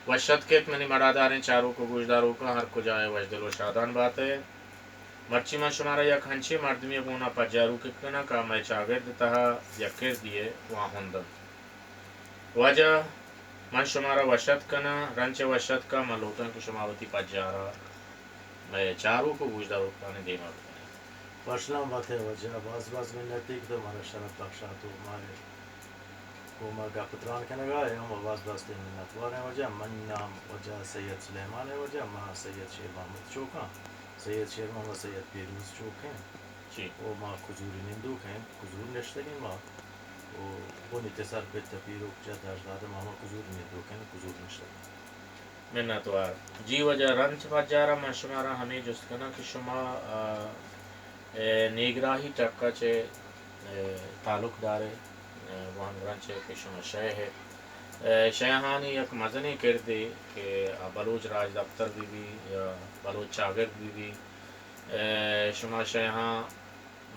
وش اتک ات منی مڑاداریں چاروک و گوشداروکاں، ہر کجا ئے وشدل و شادان بات ئے۔ مرچی من شمارا یک ہنچیں مردمے گونا پجاروک کناں کہ مئے چاگرد تہا یک کردی ئے واہند انت۔ واجہ، من شمارا وش اتک کناں، رنچ وش اتکا، من لوٹاں کہ شما وتی پجارا مئے چاروک و گوشداروکانی دیما بکنیں۔ وشنام بات ئے واجہ، باز باز منت کہ تو مارا شرپ بخشات و مارے گوما گپ تران کنگا ئے، ہم باز باز تئی منتوار ایں واجہ۔ منی نام واجہ سید سلیمان ایں واجہ، ما سید شیر محمد چوکاں، سید شیر محمد سید پیروز چوک ایں۔ جی۔ او ما کزوری نندوک ایں، کزور نشتگیں ما۔ او بنی تسر پت پیروک جد اجداد ما ہما کزوری نندوک ایں، کزور نشتگیں۔ منتوار۔ جی واجہ، رنچ پجارا من شمارا ہمے جست کناں کہ شما، آ، اے، نیگراہی ٹکا چے، اے، تعلق دارے، اے، وانگران چے کہ شما شے ہے۔ اے، شیہانی یک مزنیں کردے کہ آ بلوچ راجدپتر بی بی یا بلوچ چاگرد بی بی، اے، شما شیہاں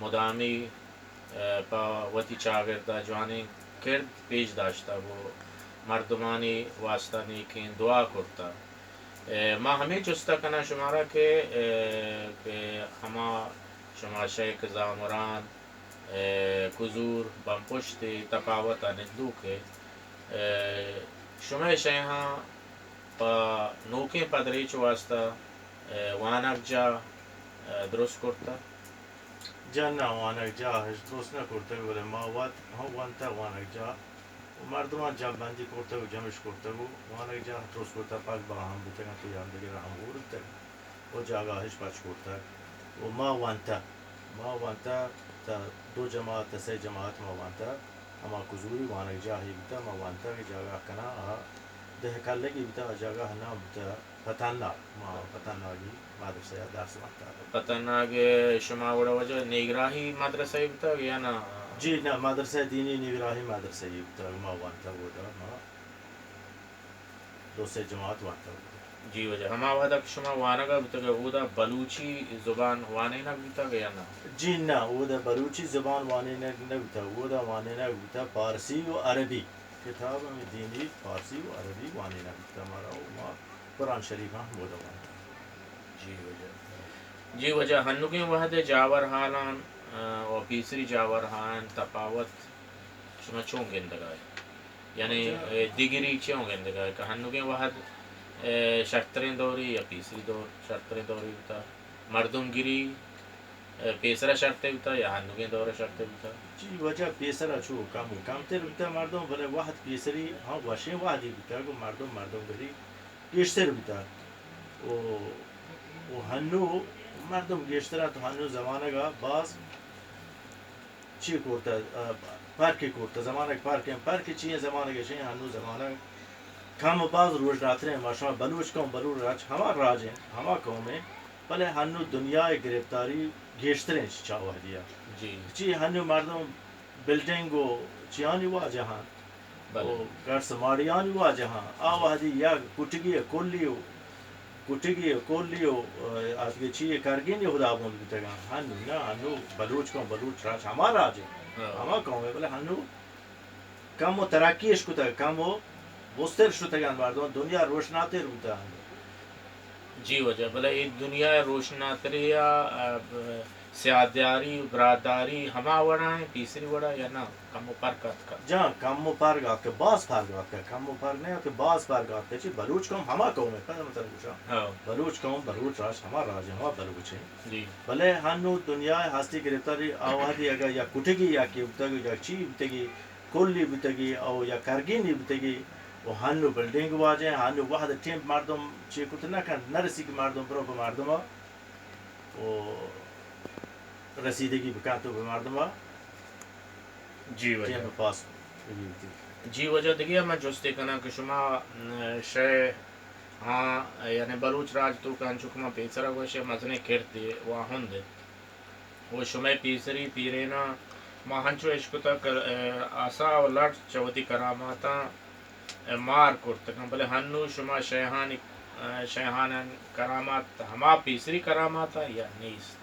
مدامی، اے، پہ وتی چاگردا جوانیں کرد پیش داشتگ و مردمانی واسطہ نیکیں دعا کرتگ۔ اے، ما ہمے جستا کناں شمارا کہ، اے، کہ ہما شما شیک زامران، اے، کزور، بمپشت تپاوت ء نندوک ئے، اے، شمئے شیہاں پہ نوکیں پدریچ واسطہ، اے، وانگجاہ، اے، درست کرتگ؟ جان نہ، وانگجاہ اش درست نہ کرتگ، بلے ما وت ہم ونتگ وانگجاہ و مردماں جمع بندی کرتگ و جمش کرتگ و وانگجاہ درست کرتگ، پگ باہم بوتگ انت و یا ہمدگرا ہم ہور بوتگ و جاگاہ اش پچ کرتگ و ما ونتگ، ما ونتگ تا دو جماعت تا سئے جماعت ما ونتگ، ہما کزوری وانگجاہے بوتگ، ما ونتگ جاگاہ کناں، آ دہ کلگی بوتگ، آ جاگاہ نام بوتگ پتناگ، ما پتناگی مدرسہ ء درس وانتگ۔ پتناگ شما وڑا واجہ نیگراہی مدرسہ ء بوتگ یا نا؟ جی نا، مدرسہ دینی نیگراہی مدرسہ ء بوتگ، ما وانتگ اودا، ما دو سے جماعت وانتگ۔ جی واجہ، ہما وہدا کہ شما وانگا بوتگ، اودا بلوچی زبان وانینگ بوتگ یا نا؟ جی نا، اودا بلوچی زبان وانینگ نہ بوتگ، اودا وانینگ بوتگ پارسی و عربی۔ کتاب ہمے دینی پارسی و عربی وانینگ بوتگ مارا و ما قرآن شریف ہم ہمودا وانتگ۔ جی واجہ۔ جی واجہ، ہنوگیں وہد ء جاور حالان، ء، و پیسری جاور حالان تپاوت شما چون گندگا ئے؟ یعنی، واجہ، ء، دگری چون گندگا ئے کہ ہنوگیں وہد، ء، شرتریں دوری یا پیسری دور شرتریں دوری بوتا؟ مردم گری، ء، پیسرا شرتر بوتا یا ہنوگیں دورا شرتر بوتا؟ جی، واجہ پیسرا چو کم، کمتر بوتا مردم، بلے وہد پیسری، ہاں، وشیں وہدی بوتا کہ مردم، مردم گری گیشتر بوتا۔ او، او ہنو مردم گیشتر انت، ہنو زمانگا باز چی کرتا، ء، پرکے کرتا، زمانگ پرکیں، پرکے چی ایں زمانگ اش ایں، ہنو زمانگ کم و باز روژناتریں، ما شما بلوچ قوم، بلوچ راج، ہما راج ایں، ہما قوم ایں، بلے ہنو دنیا ء گرفتاری گیشتریں چہ چا وہدی ء۔ جی۔ چی ہنو مردم بلڈنگ و چیانی واجہ انت۔ بلے۔ و گڈ سماڑیانی واجہاں، آ وہدی یک کٹگی ء کلی و، کٹگی ء کلی و، ء، آتکہ چی ء کرگینی ہدا بند بوتگاں۔ ہنو نہ، ہنو بلوچ قوم، بلوچ راج ہما راج انت، ہاں۔ ہما قوم ء، بلے ہنو کم و ترقی اش کتگ، کم و بستر شتگ انت مردم، دنیا روشناتر بوتگ انت۔ جی واجہ، بلے اے دنیا ء روشناتری ء، ء، سیادیاری و براداری ہما وڑا ایں پیسری وڑا یا نہ؟ کمو پرک آتکا؟ جان، کمو پرک آتکا، باز پرک آتکا، کمو پرک نہ آتکا، باز پرک آتکا۔ چی بلوچ قوم ہما قوم ایں، پدا من ترا گوشاں۔ ہاں۔ بلوچ قوم، بلوچ راج ہما راج ایں، ہما بلوچ ایں۔ جی۔ بلے ہنو دنیا ء ہستی گرفتاری آ وہدی اگہ یک کٹگی یکے بوتگ، یک چی بوتگی، کلی بوتگی، او یک کرگینی بوتگی، و ہنو بلڈنگ واجہ ایں، ہنو وہد ٹیم مردم چی کت نہ کنت، نہ رسی کہ مردم برو پہ مردم و رسیدگی بکنت و بہ مردم ء جی واجہ۔ ٹیم پاس ببیت۔ جی واجہ، دگہ من جستے کناں کہ شما، م، شے، ہاں، یعنی بلوچ راج توکا انچو کہ من پیسرا گوشے مزنیں کردے واہند انت۔ و شمئے پیسری پیریناں ما ہنچو اشکتگ کہ، ء، آسا و لٹ چہ وتی کراماتاں ء مار کرتگ انت، بلے ہنو شما شیہانی، ء، شیہانانی کرامات ہما پیسری کرامات انت یا نیست؟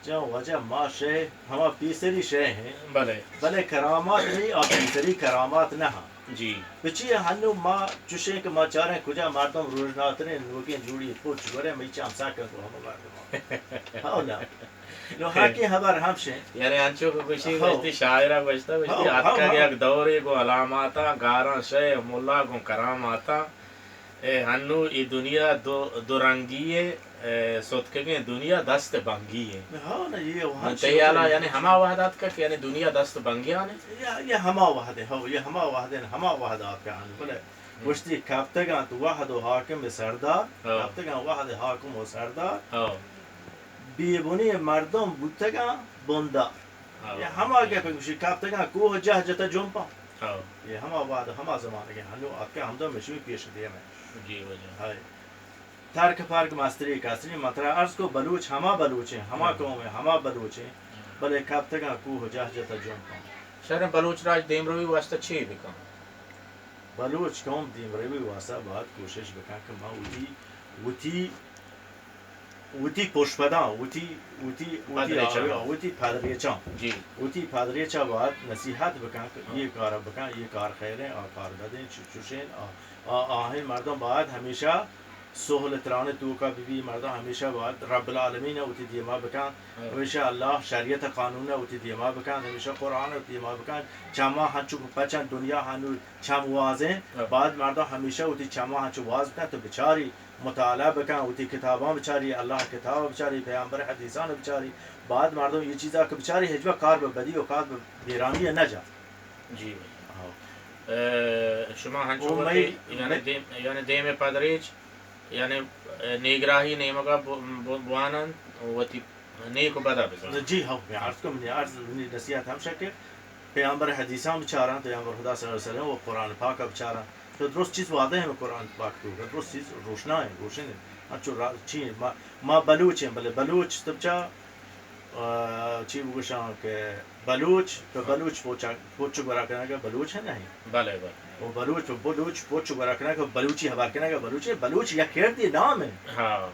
جان واجہ، ما شے ہما پیسری شے ہیں۔ بلے۔ بلے کرامات نہیں، آ پیسری کرامات نہ ہاں۔ جی۔ پچی ہنو ما چوشیں کہ ما چاریں کجا مردم روژناتریں نوکیں جوڑی پوچ گورے مئی چام ساکن کو ہم مردم۔ ہاو نا۔ نو ہاکیں ہبر ہمشیں۔ یعنی انچو کہ گوشی، ہاو۔ گوشتی شاعرہ گوشتا، گوشتی ہاو، ہاو، اتکگ ہاو۔ یک دورے گوں علاماتاں، گاراں شے ملا گوں کراماتاں۔ اے ہنو ای دنیا دو، دو رنگی اے، اے ستکگیں دنیا دست بنگی اے۔ ہاو نا، یہ من ہنچی تئی حالا ہوتے یعنی ہما وہد اتکا کہ یعنی دنیا دست بنگیان اے؟ یہ، یہ ہما وہد اے، ہاو، یہ ہما وہد اے، ہما وہد آتکا ہن، بلے ہم۔ گوشتی کپتگاں تو وہد و حاکم سردار، ہاو۔ کپتگاں وہد حاکم و سردار، ہاو۔ بیبنی مردم بوتگاں بندار۔ ہاو۔ یہ ہما گپ گوشی کپتگاں کوہ جہ جتا جمپاں۔ ہاو۔ یہ ہما وہد ہما زمانگے ہنو آتکا ہمدا مشوی پیش دیمے۔ جی واجہ۔ ہائے۔ ترک پرک مستری کسری من ترا عرض کو بلوچ ہما بلوچیں، ہما ہاں۔ قومیں، ہما بلوچیں، ہاں۔ بلے کپتگاں کوہ جہ جتا جمپاں۔ شریں بلوچ راج دیمروی واسطہ چے بکن؟ بلوچ قوم دیمروی واسطہ باید کوشش بکن کہ ما وتی، وتی، وتی پشپداں، وتی، وتی، وتی پدریچاں۔ آ-، وتی پدریچاں۔ جی۔ وتی پدریچا باید نصیحت بکن کہ ہاں۔ یہ کار بکن، یہ کار خیریں، آ کار بدیں، چ-، چوشیں، آ، آ، آہیں مردم باید ہمیشہ سہل تران توکا ببی، مردم ہمیشہ باید رب العالمین وتی دیما بکن، ہاں۔ ہمیشہ اللہ شریعت قانون وتی دیما بکن، ہمیشہ قرآن وتی دیما بکن، چما ہنچو پچن دنیا ہنو چم وازیں، ہاں۔ باید مردم ہمیشہ وتی چما ہنچو واز بکن تو بچاری، مطالعہ بکن، وتی کتاباں بچاری، اللہ کتاب بچاری، پیامبر حدیثان بچاری، باید مردم یہ چیزا کہ بچاری ہچبر کار بہ بدی و کار بہ بیرامی نہ جا۔ جی۔ ہاں۔ اے، شما ہنچو او وتی، مئی، یعنی مئی دیم، یعنی دیم پدریچ، یعنی، اے، نیگراہی نیمگا بو-، بو-، بوانن وتی نیک و بدا بزانن۔ جی ہاں، میں عرض کو، منی عرض، منی نصیحت ہمشہ کہ پیامبر حدیثاں بچاراں، پیامبر خدا صلی اللہ علیہ وسلم و قرآن پاک بچاراں۔ تو درست چیز وعدہ ہیں قرآن پاک تو، درست چیز روشنا ہے، روشن ہے۔ انچو را-، چی ما، ما بلوچ ہیں، بلے بلوچ تب چا آ، چی بگوشاں کہ بلوچ، پہ ہاں۔ بلوچ پوچا-، پوچ گورا کنگا بلوچ ہے نہیں؟ بلے، بلے۔ و بلوچ، پہ بلوچ پوچ گورا کنگا بلوچی ہبر کنگا بلوچ ہے، بلوچ یک کردی نام ہے۔ ہاں۔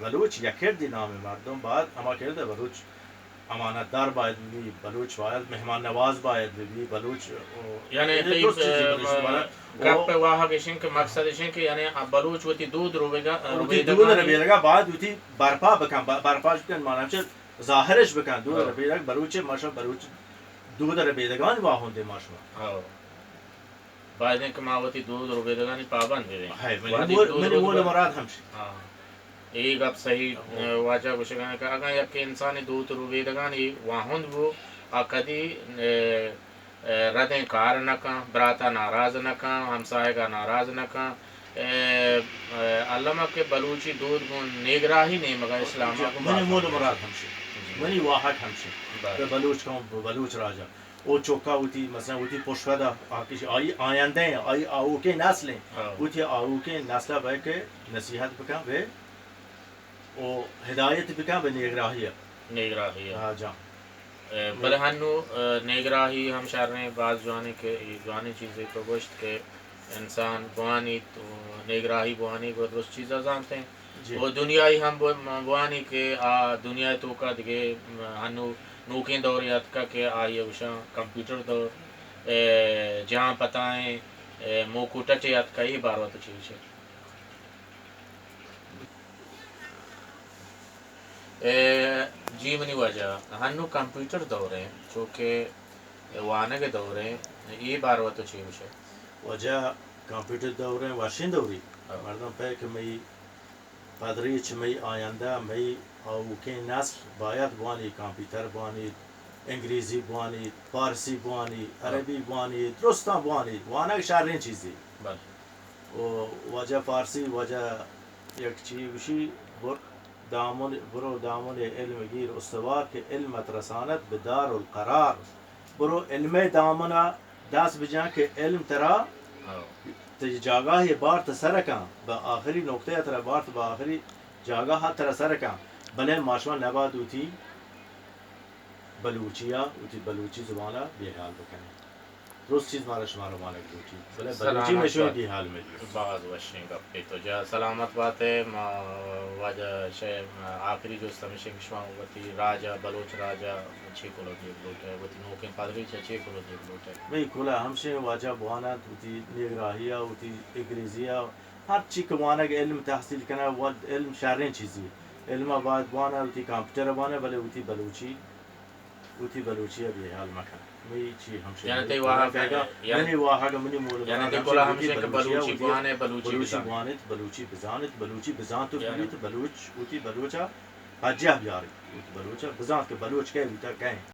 بلوچ یک کردی نام ہے، مردم باید ہما کرد بلوچ امانت دار باید بی، بلوچ باید مہمان نواز باید بی، بلوچ، او، یعنی یہ تئی، درست چیزی اے، بلوچ م-، باید۔ گپ او، واہگ اشن کہ مقصد اشن کہ یعنی بلوچ وتی دود روبیگا، وتی روبیدگانی دود روبیدگا باید وتی برپا بکن، ب-، برپا بکن، معنی چہ ظاہرش بکن، دود ہاں۔ ربیدگ بلوچ، ما شما بلوچ دود ربیدگانی واہندے ما شما۔ ہاں۔ باید انت کہ ما وتی دود ربیدگانی پابند ببیں۔ ہاں، منی وہدی مول، دود منی ربیدگ مول مراد ہمشی۔ ہاں۔ اے گپ صحیح، ہاں۔ واجہ گوشگا کہ اگاں یک انسانی دود ربیدگانی واہند بو، آ کدی، اے، اے، ردیں کار نہ کن، براتا ناراض نہ کن، ہمساہگا ناراض نہ کن۔ اے، اے، الما کہ بلوچی دود گوں نیگراہی نیمگا اسلاما گوں منی مول مراد ہمشی۔ جی۔ منی واہگ ہمشی۔ بلے۔ کہ بلوچ قوم، بلوچ راجا۔ او چوکا وتی، مثلاً وتی پشپدا آکش، آئی آیندہ ہیں، آئی آوکیں نسل ہیں۔ ہاں۔ وتی آوکیں نسلا بہ کہ نصیحت بکن بہ او ہدایت بکن بہ نیگراہی ء۔ نیگراہی ء۔ ہاں جان۔ اے، بلے ہنو، اے، نیگراہی ہم شریں، باز جوانیں کہ اے جوانیں چیزے تو گوشت کہ انسان بوانیت و نیگراہی بوانی گو درست چیزا زانتیں۔ جی۔ و دنیائی ہم بو-، بوانی کہ آ دنیا توکا دگہ ہنو نوکیں دورے اتکا کہ آئی گوشاں کمپیوٹر دور، اے، جہاں پتائیں، اے، موکو ٹٹے اتکا، اے باروا تو چی گوشے؟ اے، جی منی واجہ، ہنو کمپیوٹر دور ہیں، چونکہ وانگ دور ہیں، اے باروا تو چی گوشے؟ واجہ کمپیوٹر دور ہیں، وشیں دوری۔ ہاں۔ مردم پہ کہ مئی پدریچ، مئی آیندہ، مئی آوکیں نسل باید بوانی، کمپیوٹر بوانی، انگریزی بوانی، فارسی بوانی، ہاں۔ عربی بوانی، درستاں بوانی، وانگ شریں چیزی۔ بلے۔ و واجہ فارسی، واجہ یک چی گوشی، بر دامن، برو دامن علم گیر استوار کہ علمت رسانت بہ دار القرار۔ برو علم دامنا دست بجن کہ علم ترا ہاں۔ تئی جاگاہے بارت سر کن، بہ آخری نقطہ ترا بارت، بہ آخری جاگاہ ترا سر کن۔ بلے ما شما نباید وتی بلوچی ء، وتی بلوچی زبان ء بے حیال بکنیں۔ درست چیز مارا شمارا وانگ لوٹی، بلے بلوچی مئے شمئے بے حال مہ بیت۔ باز وشیں گپے تو جا سلامت بات ئے۔ ما واجہ شے آخری جست ہمیش انت کہ شما وتی راج ءَ، بلوچ راج ءَ چے کلو دیگ لوٹ ئے، وتی نوکیں پدریچ ءَ چے کلو دیگ لوٹ ئے؟ مئے کل ءَ ہمشیں واجہ بوان انت، وتی نیگراہی ءَ، وتی انگریزی ءَ، ہر چی کہ وانگ، علم تحصیل کنگ، وت علم شریں چیزے۔ علم ءَ باید بوان ئے، وتی کمپیوٹر ءَ بوان ئے، بلے وتی بلوچی وتی بلوچی ءَ بے حال مکن۔ مئی چی ہمشی یعنی تئی واہگ، یعنی منی واہگ، منی مول یعنی مراد تئی ہمشی کلا کہ وتی ہمشی کہ بلوچی ءَ بلوچی وتی بوانے، بلوچی بلوچی بزانے۔ بوانیت، بلوچی بزانت، یعنی بلوچ وتی بلوچ ءَ پجاہ بیاریت، وتی بلوچ ءَ بزانت کہ بلوچ کئے بوتا، کئے۔